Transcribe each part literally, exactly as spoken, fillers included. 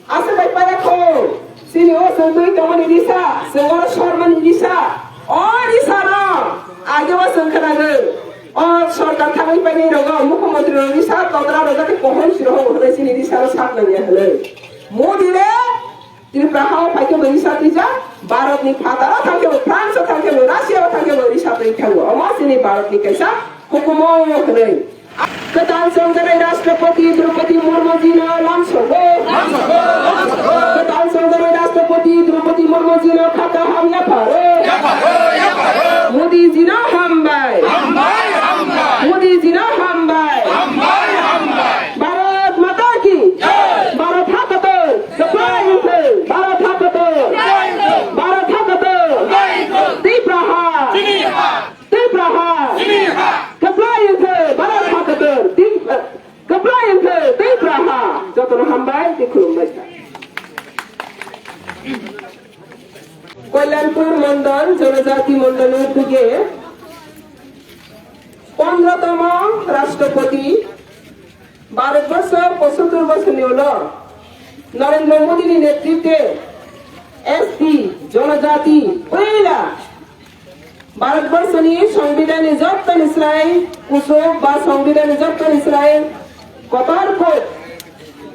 Aswk bai paya kho, chini o chwng twi tongmani risa, chwng oro sormani risa. O risa no age o chwng khwnago. O sorkar thangwi painai rogo, mukhyamantri rok risa todra rojak khe kohom siro hwnwi chini risa no sak nangya hwnwi. Modi le Tripura hao phaikhe bo risa twijak, Bharat ni phataro thangkhe bo, France o thangkhe bo, Russia o thangkhe bo risa twi thango. Omo chini Bharat ni kaisa hukumo hwnwi. Kwtal chongjaknai Rashtrapati Draupadi Murmu jino lamsogo. Kwtal chongjaknai Rashtrapati Draupadi Murmu jino kha kaham yapharo. Modi jino hambai. Modi jino hambai. Bharat Mata ki. Bharat ha kotor. Kwplai wngthai. Bharat ha kotor. Bharat ha kotor. Tipraha. Tipraha. Kwplai wngthai. Bharat ha kotor. Tip-, kwplai wngthai. Tipraha. Jotono hambai tei khulumbai kha. Kalyanpur Mandal, Jonojati Mandal ni uddege pondro tomo Rashtrapati, Bharatborsho pochattor bochorni ulo Narendra Modi ni netritwe S T, Jonojati, poila Bharatborsho ni Songbidan ni jottoni srai kuchuk ba Songbidan ni jottoni srai kotor kok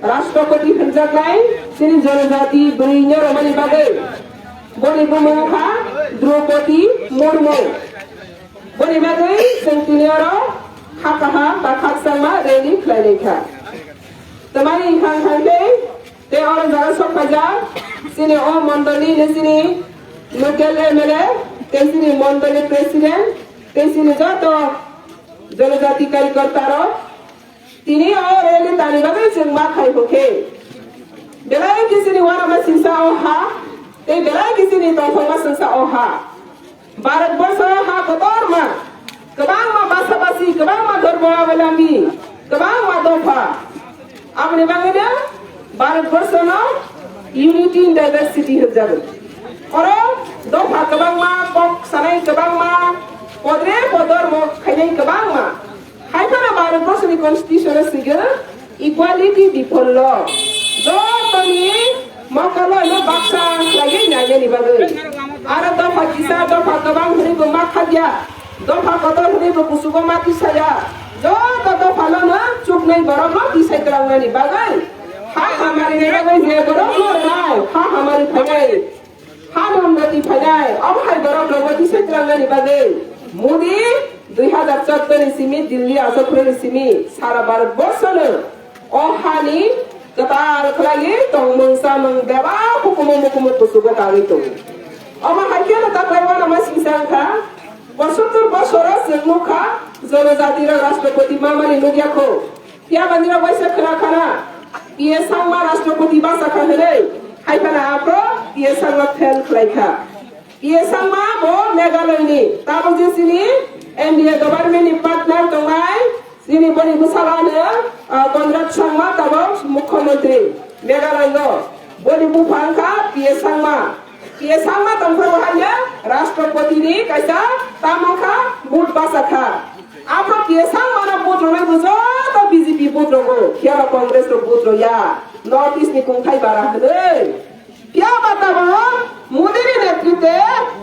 Rashtrapati hwnjaknai chini Jonojati bwrwi no romani bagwi. Boni bumung kha Draupadi Murmu. Boni bagwi chwng tini oro kha kaham ba khakchangma rally khlainai kha. Tamani hang hang khe tei oro jaga sok phaijak chini o mondolni chini local M L A tei chini mondolni president tei chini joto Jonojati karyakarta rok. Tini o rally tani bagwi chwng ma khai hwnkhe, belai khe chini uanama singsa o ha, tei belai khe chini tongthokma singsa o ha. Bharatborsho ha kotorma, kwbangma basa basi, kwbangma dhormo avalambi, kwbangma dopha. Aboni bagwino Bharatborshono unity in diversity hwnjago. Oro dopha kwbangma, kok sanai kwbangma, podre podormo khainai kwbangma. Hai phano Bharatborsho ni constitution o swigo equality before law. Jotoni mokolo no baksa khlaiwi nainani bagwi. Aro dopha kisa dopha kwbang hwnwi bo ma khakya. Dopha kotor hwnwi bo kuchugo ma tisaya. Joto dopha no no chuknai borok no tisai twlangnani bagwi. Ha hamari ni bagwi je borok no rwnai. Ha hamari phainai. Hano unnoti phainai, omo hai borok rogo tisai twlangnani bagwi Modi dui hazar chouddoni simi Delhi aswk phwrwngni simi sara Bharat borshono o hani kwtal khlaiwi tongmung chamung bebak hukumu mukumu kuchugo kagwi tongo. Omo hai kheno taklai uanama singsa wngkha, pochattor bosoro chwng nukha Jonojati rok Rashtrapati mamani nukya kho. Phiya ba nirok waisa khwna khana, P A Sangma Rashtrapati bachakha hwnwi, hai phano aphro P A Sangma fail khlai kha. P A Sangma bo Meghalaya ni, tabuk je chini N D A government ni partner tongnai, chini boni bwsala hwno, ah, Conrad Sangma, tabuk Mukhyamantri Meghalaya no. Boni bupha wngkha P A Sangma. P A Sangma tongphuru hanya Rashtrapati ni kaisa tamo kha vote bachakha. Aphro P A Sangma no vote rwnai bo joto B J P vote rwo, phiya ba Congress rok vote rwya. North East ni kungthai bara hwnwi. Phiya ba tabuk Modi ni netritwe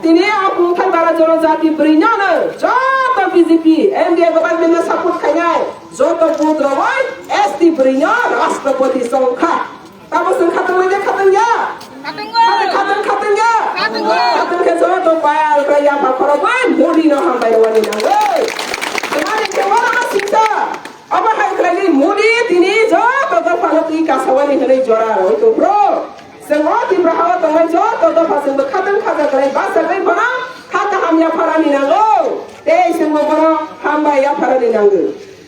tini o kungthai bara Jonojati bwrwi no no joto B J P N D A government no support khainai joto vote rwoi S T bwrwi no Rashtrapati chongkha. Tamo chwng khatungmani khatungya? Khatung, khatung, khatungya? Khatung khe joto payal khe yapha khorokbai Modi no hambai rwani nango. Tamani khe uanama singsa. Obo hai khlaini Modi tini joto dophano twi kasawani hwnwi jora rwui tongphro. Chwng o Tipra hao tongnai joto dopha chwngbo khatung khaja khlai bachagwi bono kha kaham yapharani nango. Tei chwngbo bono hambai yapharani nango.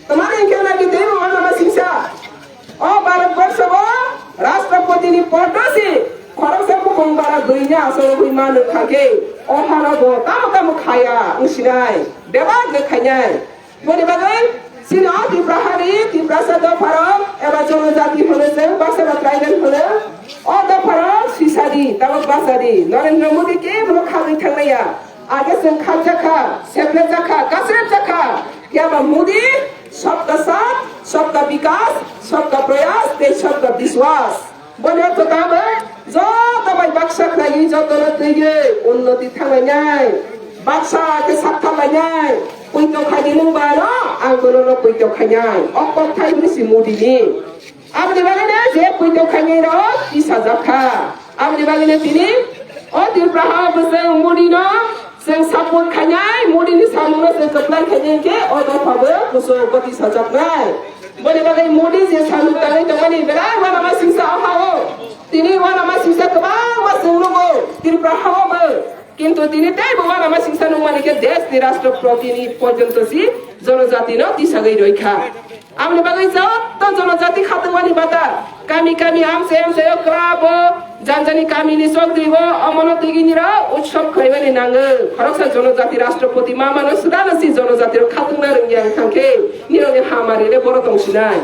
Tamani hwnkhe naki teibo uanama singsa. O Bharatborsho o Rashtrapati ni poddo se khoroksa bukung bara bwrwi ni aswk wngwi mano kha khe, o hano bo tamo tamo khaya wngsinai, bebak de khainai. Boni bagwi chini o Tipra hani Tiprasa dopharok eba Jonojati hwno chwng baksa ba tribal hwno, o dopharok swisadi, tabok bachadi, Narendra Modi kebono khagwi thangnaiya. Age chwng khakjakha, seplepjakha, kasrepjakha. Phiya ba Modi, sabka saath, sabka vikas, sabka prayas, tei sabka vishwas. Boni ortho tamo, joto bai baksa khlaiwi jotono twiwi unnoti thanglainai, baksa khe saktharlainai, poito khaidi nwng ba no ang bono no poito khainai, o kokthai hwnwi si Modi ni. Aboni bagwi no je poito khainai rok tisajak kha. Aboni bagwi no tini o Tripura ha o bwswng Modi no chwng support khainai, Modi ni samung no chwng kwplai khainai hwnkhe o dopha bo kuchuk bo tisajaknai. Boni bagwi Modi je samung tangwi tongmani belai uanama singsa o ha o. Tini uanama singsa kwbangma chwng nugo Tripura ha o bo. Kintu tini teibo uanama singsa nukmani khe desh ni rashtrapati ni porjonto si jonojati no tisagwi roi kha. Aboni bagwi joto jonojati khatungmani bata kami kami amchai amchai o club o janjani kami ni chokdri o omono twigini rok utsob khlaimani nango. Khoroksa jonojati rashtrapati ma mano swdano si jonojati rok khatungna rwngya wngkha khe nirokni hamari le boro tongsinai.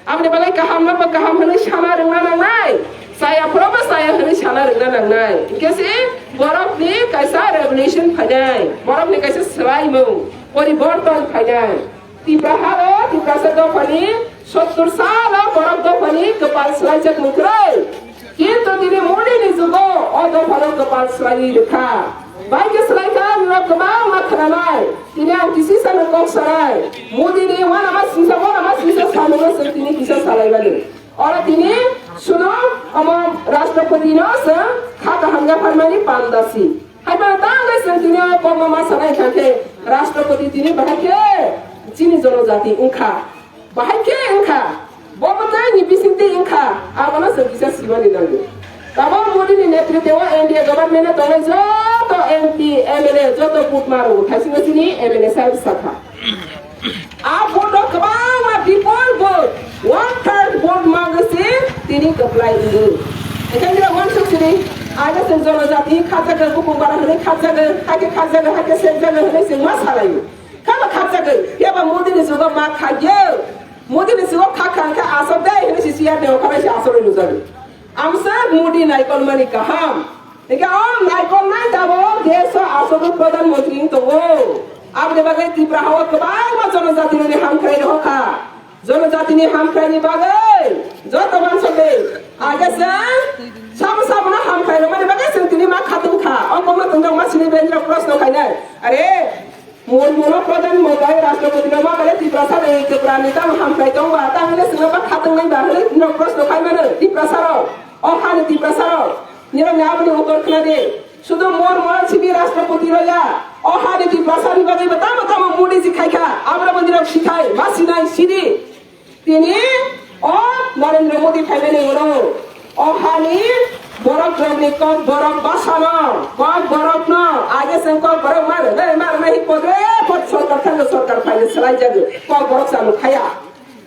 Aboni bagwi kaham no bo kaham hwnwi sana rwngna nangnai, chaya phoro bo chaya hwnwi sana rwngna nangnai. Hinkhe se borokni kaisa revolution phainai, borokni kaisa swlaimung, poriborton phainai. Tipra hao Tiprasa dophani sottur salo borok dophani kwpal swlaijak mwkhwrwi. Kintu tini Modi ni jugo o dophano kwpal swlaiwi rwkha. Bai khe swlaikha norok kwbangma khwnanai. Tini ang kisi sano kok sanai. Modi ni uanama singsa uanama singsa samungo chwng tini kisa salaimani. Oro tini suno omo Rashtrapati no chwng kha kaham yapharmani pandasi. Haiphano tangwi chwng tini o kokno ma sanai kha khe Rashtrapati tini bahai khe chini jonojati wngkha. Bahai khe wngkha. Bo mwtai ni bisingtwi wngkha. Abono chwng kisa simani nango. Tabok Modi ni netritwo N D A government o tongnai joto M P, M L A, joto vote ma rwo. Thaisingo chini M L A sahib sakha. A vote o kwbangma bipol vote, one third vote mango se tini kwplai wngo. Ekhai nira wansuk sini, aino chwng jonojati khajagwi, bukung bara hwnwi khajagwi, hakhe khajagwi, hakhe sekjagwi hwnwi chwng ma salaio. Khama khajagwi, phiya ba Modi ni jugo ma khagyo. Modi ni jugo kha kha khe asok dai hwnwi si siya de okharai se asok nujagwi. Amsa Modi naikolmani kaham. Hingke o naikolnai tabok desh o asogwi pradhan mantri wng tongo. Aboni bagwi Tripura hao kwbangma jonojati rokni hamkrai rohor kha. Jonojatini hamkraini bagwi joto mansokni age chwng sabo sabono hamkrai rwmani bagwi chwng tini ma khatung kha. O kokno tongthok ma sini benjrok proshno khainai. Are, Murmuno pradhan mantri, Rashtrapati no ma kale Tiprasa ni, Tripura ni tamo hamkrai tong ba, tamo le sino ba khatung nai ba, hale no proshno khai mano, Tiprasa rok, o hani Tiprasa rok, nirok ni aboni uttor khna de, sudo Murmu sibi Rashtrapati rok ya, o hani Tiprasa ni bagwi ba tamo tamo Modi ji khai kha, abra bo nirok sikhai, ma sinai sidi. Tini o Narendra Modi phaimani ulo o hani borok rokni kok borok basano, kok borokno age chwng kok borok mano, nai mano nai podre pod sorkar thangwi sorkar phaini swlaijago, kok borok chalo khaya.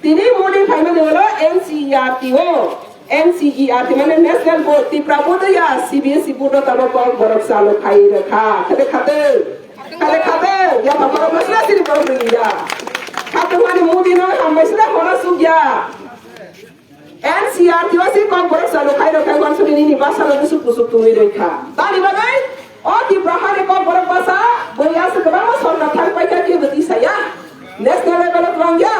Tini Modi phaimani ulo N C E R T o, N C E R T mane National Board, Tripura Board ya C B S E board o tamo kok borok chalo khai rwkha, khade khade. Khade khade, ya papa, masra sini borok ni ya. Khade mani Modi no hambai sira hona suk ya. N C R T o si kok borok chalo khai rok khai wan suni nini basa no busuk busuk tumi roi kha. Tani bagai, o Tripura hari kok borok basa, boi asa kebang ma sorkar thang pai kha kebo tisa ya. National level o twlang ya.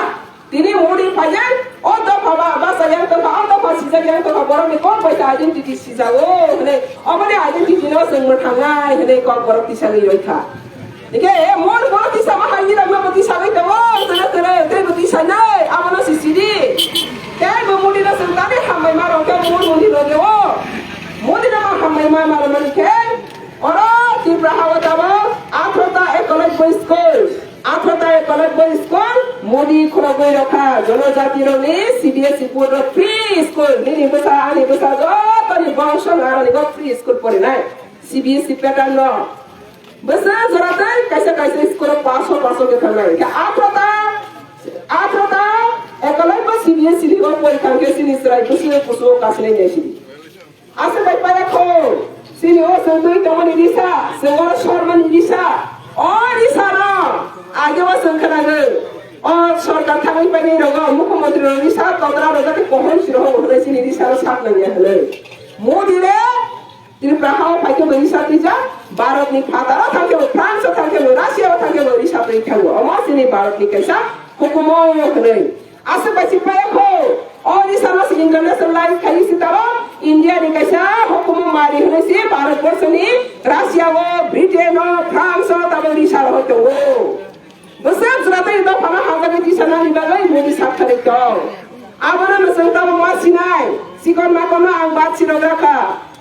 Tini Modi phaiya, o dopha ba, basa yang tongkha, o dopha sijak yang tongkha, borok ni kok bai ta identity sijago, hwnwi, omo ni identity no chwng mwthangnai, hwnwi kok borok tisagwi roi kha. Hingke, e, mon borok tisama hai ni rok no bo tisagwi tongo, tene tene, tei bo tisanai, amo no si sidi. Tei bo Modi no chwng tani hambai ma rok khe, mon Modi no de o. Modi no ma hambai ma ma rok mani khe, oro Tripura ha o tamo, athro ta ekolog bo school. Athro ta college boy school, Modi khulogwi rokha, jonojati rokni C B S E board rok free school, nini bwsa, ani bwsa, jotoni bongso no aroni bo free school porinai, C B S E pattern no. Bwsa jora tei kaisa kaisa school o paso paso khe thangnai. Khe athro ta, athro ta college bo C B S E ni bo pori thangkhe chini chwrai bwswk kusu kasinai nai sidi. Aswk bai paya kho, chini o chwng twi tongmani risa, chwng oro sormani risa. O risa no age o chwng khwnago. O sorkar thangwi painai rogo, mukhyamantri rok risa todra rok jate kohom siro hwnwi chini risa no sak nangya hwnwi. Modi le Tripura ha o phaikhe bo risa twijak, Bharat ni phataro thangkhe bo, France o thangkhe bo, Russia o thangkhe bo risa twi thango. Omo chini Bharat ni kaisa hukumo hwnwi. Aswk bai si paya kho, o risa no si international line khai si taro, Ari hwnwi se Bharat borso ni Russia o, Britain o, France o tabuk risa rohor tongo. Bwswk jwratwi dophano hamjakgwi tisanani bagwi Modi sak thani tong. Abono nwswng tabuk ma sinai, chikon makono ang bat sirok rakha.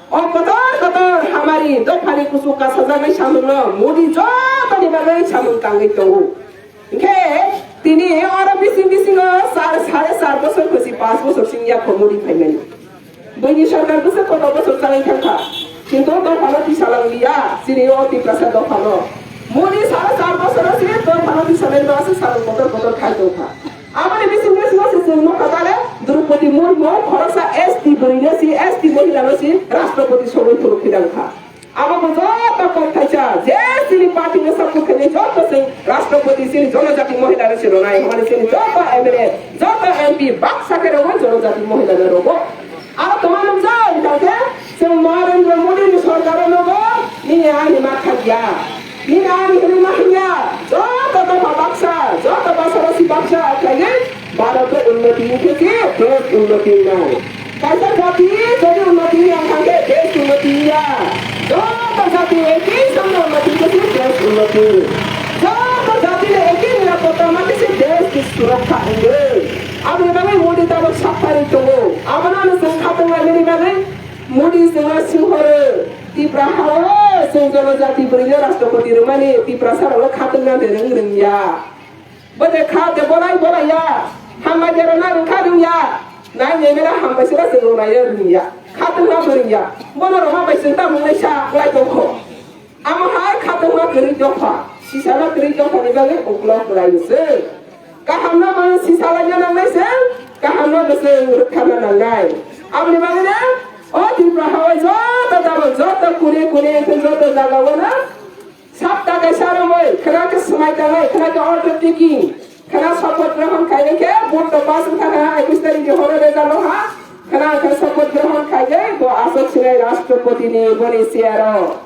O kotor kotor hamari dophani kuchuk kasajaknai samungno Modi jotoni bagwi samung tangwi tongo. Hinkhe tini oro bising bisingo char, sare char bosor kwchwi, panch bosor sing yakho Modi phaimani. Buini sorkar bwswk kotor bosor changwi thangkha, kintu dophano tisalang liya, chini o Tiprasa dophano. Modi sare char bosoro se dophano tisalai no aswk samung kotor kotor khai tongkha. Aboni bising bisingo se chwng nukha tale Droupadi Murmu khoroksa S T bwrwino se, S T mohilano se Rashtrapati sogwi phuru phidang kha. Abo bo joto kok thaisa, je chini party no support khainai joto chwng Rashtrapati chini Jonojati Mohila no se rwnai, hwnmani chini joto M L A, joto M P baksa khe rwgo Jonojati Mohila no rwgo. Aro tongma nukjak, hwnkhe chwng Narendra Modi ni sorkar o nugo, nini ani ma khakya, nini ani hwnwi ma hwnya, joto dopha baksa, joto basarasi baksa khlaiwi Bharat o unnoti wngkhe se desh unnoti wngnai. Kaisa jati jodi unnoti wngya hwnkhe desh unnoti wngya. Joto jati ekhi samno unnoti wngkhe se desh unnoti. Joto jati ni ekhi nirapotta wngkhe se desh ni surokha wngwi. Aboni bagwi Modi tabuk sakthari tongo. Abono ano chwng khatunglainani bagwi Modi chwngno singhoro. Tipra hao chwng jonojati bwrwino rashtrapati rwmani Tiprasa rokno khatungna de rwng rwngya. Bwdre kha de bolai bolai ya. Hambai de rwna rwngkha rwngya. Nai ne mera hambai sira chwng rwnai rwngya. Khatungna bo rwngya. Bono rwma bai chwng ta mungnai sa lai tongkho. Amo hai khatungma kwrwi dopha, sisala kwrwi dophani bagwi uklok kwlaio se. Kahamno bo sisalaina nangnai se, kahamno bo se rwkharna nangnai. Aboni bagwino o Tripura hao joto tabuk, joto kune kune, joto jagao no sapta kaisa romwi, khwna khe swmai tangwi, khwna khe order taking, khwna support grohon khainai khe vote to pass wngkha kha, ekush tarikh ni horo result no ha, khwna khe support grohon khainai bo aswk sinai Rashtrapati ni boni chair o.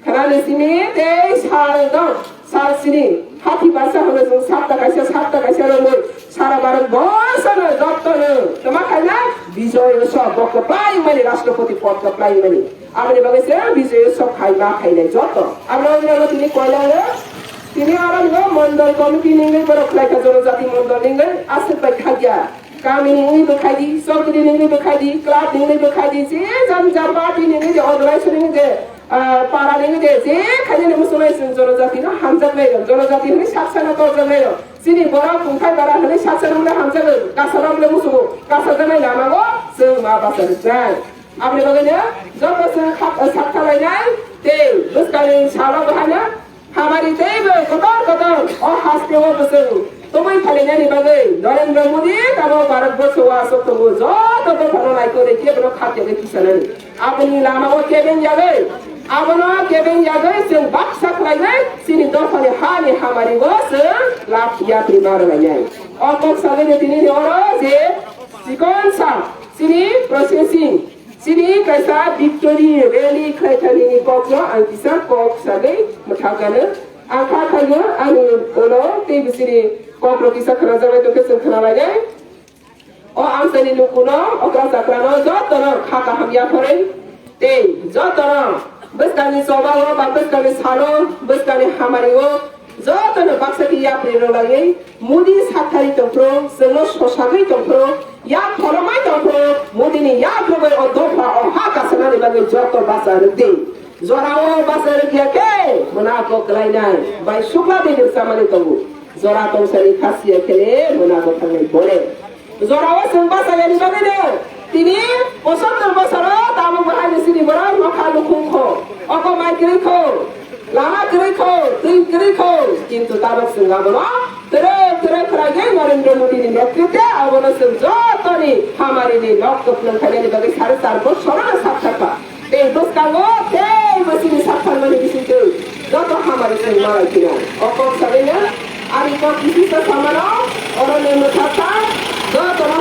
Khwnani simi tei sal dong, sal sini, hati basa hwnwi chwng sapta kaisa, sapta kaisa romwi sara Bharat borsano jotono tama khaina Bijoy Utsav bo kwplai mani, Rashtrapati pod kwplai mani. Aboni bagwi se Bijoy Utsav khai ma khainai joto. Aboni ulo tini koilango, tini aro no mondol committee ningwi borok khlaikha, jonojati mondol ningwi aswk bai khakya. Kami ni wngwi bwkhai di, chowdhury ni wngwi bwkhai di, club ni wngwi bwkhai di, je jani ja party ni wngwi di, organization ni wngwi di, ah, para ni wngwi di, je khainani muchungnai chwng jonojati no hamjaknai rok, jonojati hwnwi saksa no torjaknai rok. Chini borok kungthai bara hwnwi saksa rok le hamjago, kasa rok le muchungo, kasa jaknai lama o chwng ma bacha rwknai. Aboni bagwi no joto chwng kha-, sakthalainai tei bwskangni salo bahai no Hamari teibo kotor kotor o haste o bwswng tubui phalinani bagwi Narendra Modi tamo Bharat borsho o aswk tongo, joto dophano naikolwi kebono khatyagwi tisanani. Aboni lama o kebeng yagwi, abono kebeng yagwi chwng baksa khlainai chini dophani hani hamari o chwng lak yapri ma rwlainai. O kok sagwi tini oro je chikon sa chini processing Chini kaisa victory rally khlaithani ni kokno ang kisa kok sagwi mwthangkano. Ang kha khaio ani ulo tei bisini kokrok kisa khwnajaknai tongkhe chwng khwnalainai. O amchaini lukuno, okra chakrano jotono kha kaham yapharwi tei jotono bwskangni chobao ba bwskangni salo, bwskangni hamario jotono baksa khe yapri rwlaiwi Modi sathari tongphuru, chwngno sosagwi tongphuru, yak pholomai tongphuru, Modini yak rwgwi o dopha o ha kasanani bagwi joto bacha rwdi. Jorao bacha rwkya khe mwnago kwlainai bai sukla bini rwchamani tongo. Jora tongsani khasiya khe le mwnago thangnai bole. Jorao chwng bachayani bagwino tini pochottor bosoro tabuk bo haino chini borok nokha nukhung kho, oko mai kwrwi kho, lama kwrwi kho, twi kwrwi kho, kintu tabuk chwng abono twrwk twrwk khlaigwi Narendra Modi ni netritwe abono chwng jotoni hamarini nok kwplwng khainani bagwi sare char bosorono sak sakha. Tei bwskango tei bwswkni sak phalmani bisingtwi joto hamari chwng malai phino. O kok sagwino ani kok bisingtwi samano oro ni mwthaksa jotono